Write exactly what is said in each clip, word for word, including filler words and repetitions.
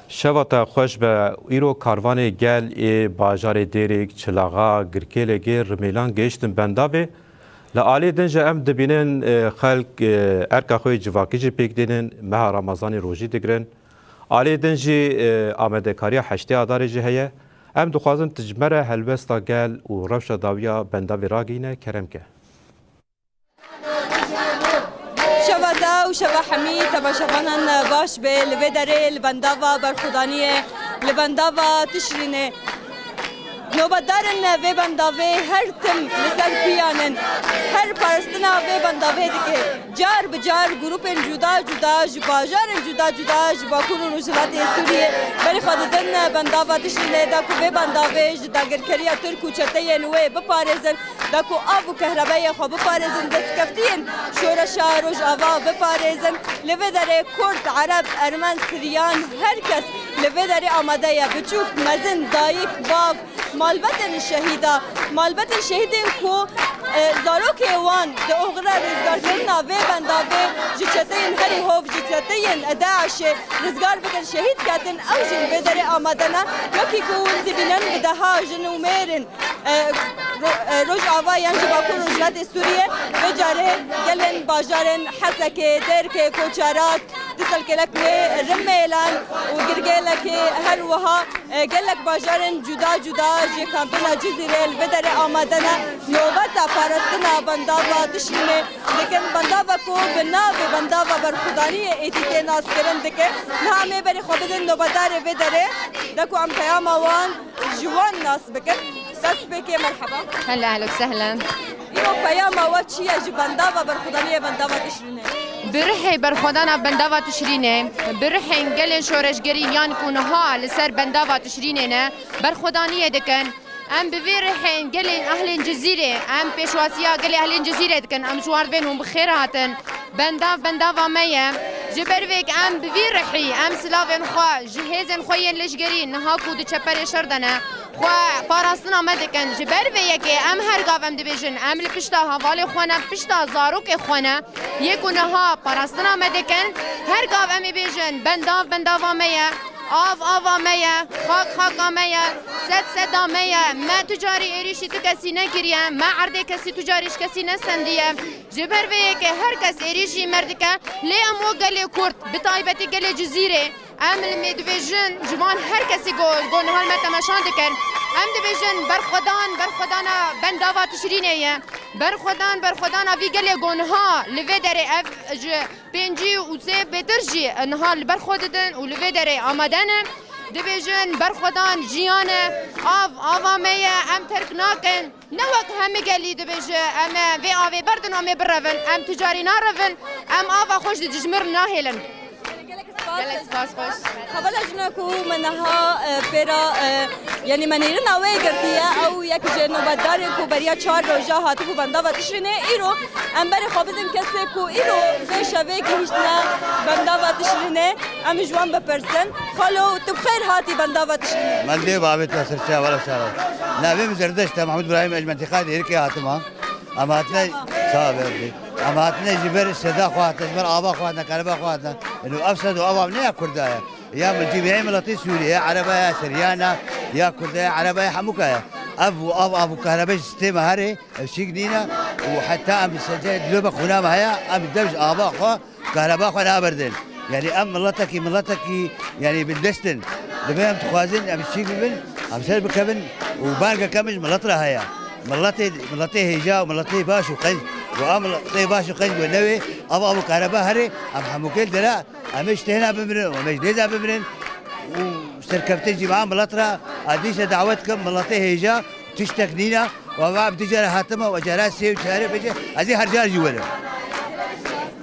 Şeva te xweş be. Îro karvanê gel ê bajarê Dêrêk, Çilaxa, Girkêlekê, Rimêlan gehiştin Bendavê. Li alî din jî em dibînin, e, xelk, e, erka xwe yê civakî jî pêk dînin, meha Remezanê rojî digirin. Alî din jî, e, amadekariya heştê Adarê jî heye. Em dixwazin tu ji me re helwesta gel û rewşa dawiya Bendavê ragihîne, kerem ke. Şeva te û şeva hemî temaşevanan baş be. Li vê derê li Bendava Berxwedaniyê, li Bendava Tişrînê. Nobedarên vê bendavê her tim li ser piyan in. Her parastina vê bendavê dike. Car bi car grûpên cuda cuda ji bajarên cuda cuda ji Bakur û Rojhilatê Sûriyê berê xwe didin Bendava Tişrînê de ku vê bendavê ji dagirkeriya Tirk û çeteyên wê biparêzin, da ku av û kehrebayê xwe biparêzin, destkeftiyên şoreşa Rojava biparêzin. Li vê derê Kurd, Ereb, Ermen, Siryan, her kes li vê derê amade ye. Biçûk, mezin, dayik, bav, malbetên şehîda, malbetên şehîdên ku, e, zarokê wan di oxira rizgarkirina vê bendavê ji çeteyên herî hov, ji çeteyên DAIŞê rizgar bikin, şehîd ketin, ew jî li vê derê amade ne. Wekî ku hûn dibînin, bi deha jin û mêr in. E, ro-, e, Rojava yan jî Bakur Rojhilatê Sûriyê, vê carê gelên bajarên Hesekê, Dêrkê, Koçarak, Diselkêlek wê Rimêlan û Girgêlekê, her wiha, e, gelek bajarên cuda cuda ji kampêna Cizîrê li vê derê amade ne, nobeta parastina bendava Tişrînê dikin. Bendava ku bi navê Bendava Berxwedaniyê êdî tê naskirin dike. Niha em ê berê xwe bidin nobedarê vê derê, da ku em peyama wan ji wan nas bikin. Dest pêkê merheba. Hela, ehlen we sehlen. Îro peyama we çi ye ji Bendava Berxwedaniyê, Bendava Tişrînê? Bi rihê berxwedana Bendava Tişrînê, bi rihên gelên şoreşgerî yan ku niha li ser Bendava Tişrînê ne, berxwedaniyê dikin. Em bi vê rihên gelên ehlên Cizîrê, em pêşwasiya gelê ehlên Cizîrê dikin. Em ji wan re bên hûn bi xêr hatin. Bendav, bendava me ye. Ji ber vê yekê em bi vî rihî, em silavên xwe ji hêzên xwe yên leşgerî niha ku di çeperê şer de ne, xwe parastina me dikin. Ji ber vê yekê em her gav em dibêjin, em li pişta hevalê xwe ne, pişta zarokê xwe ne, yê ku niha parastina me dikin. Her gav em ê bêjin, bendav, bendava me ye. Av, ava me ye. Xak, xaka me ye. Sed, seda me ye. Me tu carî êrîşî tu kesî nekiriye. Me erdê kesî tu carî ji kesî nestendiye. Ji ber vê yekê her kes êrîşî me re dike, lê em wek gelê Kurd, bi taybetî gelê Cizîrê, em li me dibêjin, ji van her kesî go, go niha li me temaşan dikin, em dibêjin berxwedan, berxwedana bendava Tişrînê ye. Berxwedan, berxwedana vî gelê go niha li vê derê ev ji pêncî û sê bêtir jî niha li ber xwe didin û li vê derê amade ne. Dibêjin berxwedan jiyan e, av, ava me ye, em terk nakin. Ne wek hemî gelî dibêje, em ê vê avê berdin, em ê birevin, em tu carî narevin, em ava xwe ji dijmir nahêlin. Gelek spas. Gelek spas, xweş. Hevala jina ku me niha, e, pêra, e, yanî me nêrina wê girtiye, ew yek ji nobetdarên ku beriya çar roja hatibû Bendava Tişrînê, îro em berê xwe bidin kesê ku îro vê şevê gihîştine Bendava Tişrînê. Em ji wan bipirsin, Xalo, tu bi xêr hatî Bendava Tişrînê. Min dê bavê te sirçe, wela sara. Navê min Zerdeşt e, Mehmûd Îbrahîm, ez ji mentiqa Dêrikê hatime. Em hatine, sağ ol, berdê. Em hatine ji ber seda xwe hatine, ji ber ava xwe hatine, kereba xwe hatine. Eno ev sed û ava ne ya Kurda ye. Ya min cîmeyê miletê Sûriyê, ya Ereba, ya Siryana, ya Kurda, ya Ereba, ya hemûka ye. Ev û av, av û kerebe ji stê me herê, ev şîk nîne. Û heta em sence dilê me xûna me heye, em dev ji ava xwe, Kahreba xwe naberdin. Yanî em miletekî, miletekî, yanî bindest in. Divê em dixwazin em şî bibin, em ser bikevin û bangeke min ji milet re heye. Miletê, miletê hêja û miletê baş û qenc. Û em miletê baş û qenc wê newê, ev av û kahreba herê, em hemûkê li dera, em ê ji têhna bimirin û em ê ji nêza bimirin. Û serkeftin jî me milet re, ez dîse dawet dikim, miletê hêja, Tiştek nîne, we va bi dijara hatime, we cara sê û çarê bêje, ez ê her car jî werim.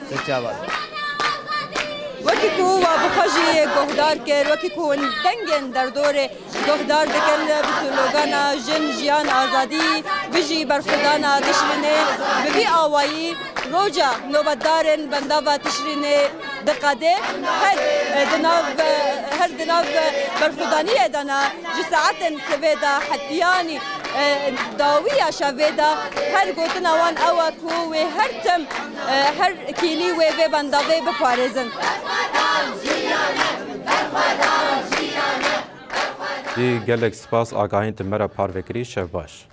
Ser çavan. Wekî ku we bi xwe jî guhdar kir, wekî ku hûn dengên derdorê guhdar dikin, bi slogana Jin, Jiyan, Azadî, Bijî Berxwedana Tişrînê, bi vî awayî roja nobetdarên Bendava Tişrînê diqede. Her, e, di nav, e, her di nav, e, berxwedaniyê de ne, ji saetên sivê de hetiyanî, e, dawiya şevê de her gotina wan ew e ku wê her tim, e, her kêlî wê vê bendavê biparêzin. Gelek spas agahiyên tu me re parve kirî. Şev baş.